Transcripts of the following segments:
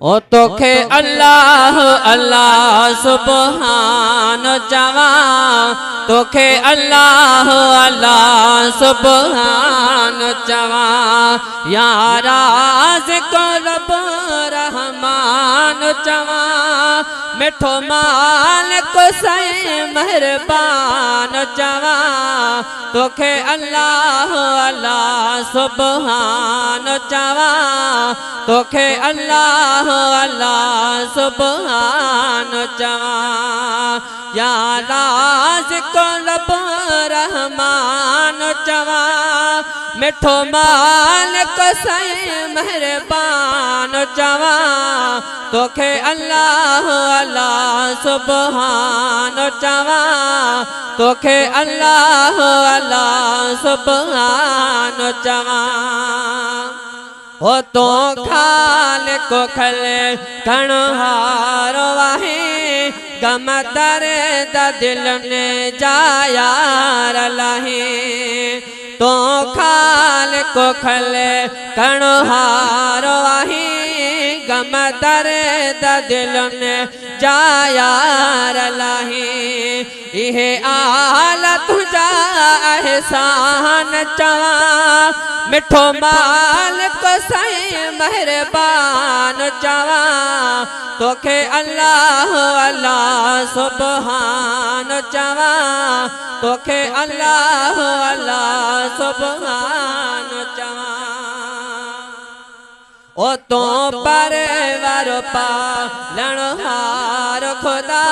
او توکي الله الله سبحان چوان، توکي الله الله سبحان چوان، يا رازق رب رحمان چوان، مٺو مالڪ سائين مهربان چوان، توکي الله الله سبحان چوان، توکي الله الله سبحان چوان، يا رازق رب رحمان چوان، مٺو مالڪ سائين مهربان چوان، توکي الله الله سبحان چوان، توکي الله الله سبحان چوان. او تون خالق خلقڻهارو آهين، غم درد دلن جا يار لاهين. تون خالق خلقڻهارو آهين، غم درد دلن جا يار لاهين. اهي آل تنهنجا احسان چوان، مٺو مالڪ سائين مهربان چوان، توکي الله الله سبحان چوان، توکي الله الله سبحان چوان. او تون پرور پالڻهار خدا،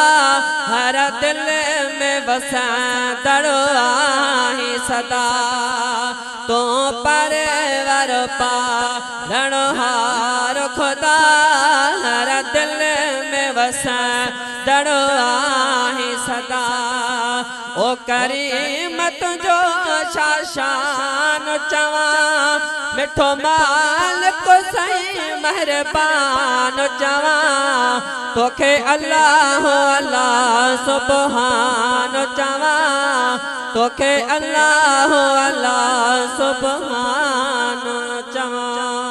هر دل ۾ وسندڙ آهين سدا. تون پرور پالڻهار خدا، هر دل ۾ وسندڙ آهين سدا. او ڪريم تنهنجو ڇا شان چوان، مٺو مالڪ سائين مهربان چوان، توکي الله الله سبحان چوان، توکي الله الله سبحان چوان.